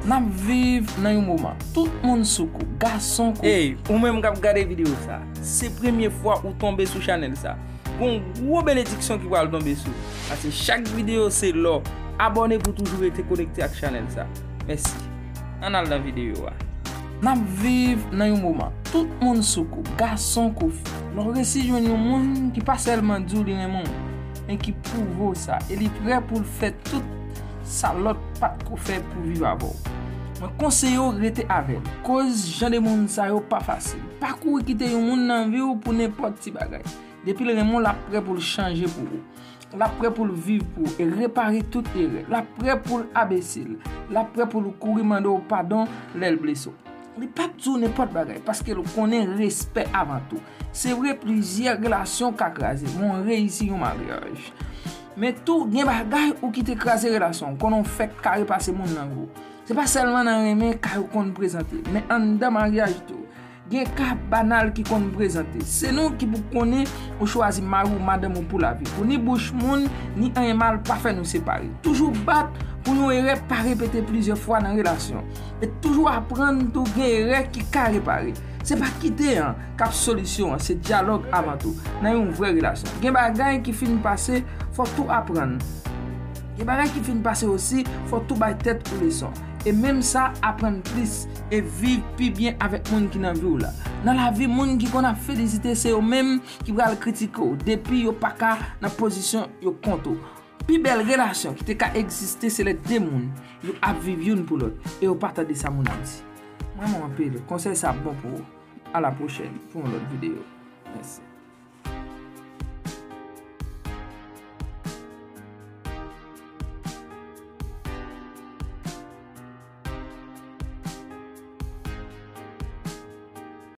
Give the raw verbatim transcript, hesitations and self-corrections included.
N ap viv nan yon moman tout moun sou kou, gason kou. Ey, ou menm k ap gade videyo sa, se premye fwa ou tonbe sou chanèl sa, gon gwo benediksyon ki pral tonbe sou ou. Paske chak videyo se lò. Abòne pou toujou rete konekte ak chanèl sa. Mèsi. Ann al nan videyo a. N ap viv nan yon moman tout moun sou kou, gason kou fi. Lè w resi jwenn yon moun ki pa sèlman di w li renmen w, men ki pwouve w sa, e li prè pou l fè tout sa lòt pa t ko fè pou viv avè w. Mwen konseye w rete avè l, koz jan de moun sa yo pa fasil. Pa kouri kite yon moun nan vi w pou nenpòt ti bagay. Depi l renmen w, l ap prè pou l chanje pou ou. L ap prè pou l viv pou ou e repare tout erè. L ap prè pou l abese l. L ap prè pou l kouri mande w padon lè l blese w. Li p ap di w nenpòt bagay, paske l konnen respè avan tou. Se vre, plizyè relasyon ka kraze, men w reyisi yon maryaj. Men tou, gen bagay ou kite kraze relasyon w, konnen w fèk kare pase moun nan vi w. Se pa sèlman nan renmen kay ou konn prezante, men anndan maryaj tou. Gen ka banal ki konn prezante. Se nou ki pou konnen ou chwazi mari w, madanm ou pou lavi. Ou ni bouch moun, ni anyen mal pa fè nou separe. Toujou bat pou yon erè pa repete plizyè fwa nan relasyon. E toujou aprann tou gen erè ki ka repare. Se pa kite an k ap solisyon an, se dyalòg avan tou nan yon vrè relasyon. Gen bagay ki fin pase, fò tou aprann. Gen bagay ki fin pase osi, fò tou bay tèt ou leson. E menm sa, aprann plis e viv pi byen avèk moun ki nan vi w la. Nan lavi, moun ki konn ap felisite se yo menm ki pral kritike w depi yo pa ka nan pozisyon yo kont ou. Pi bèl relasyon ki te ka egziste se lè de moun yo ap viv youn pou lòt e yo pa tande sa moun ap di. Mwen renmen w anpil, konsèy sa ap bon pou ou. A la pwochèn pou yon lòt videyo. Mèsi.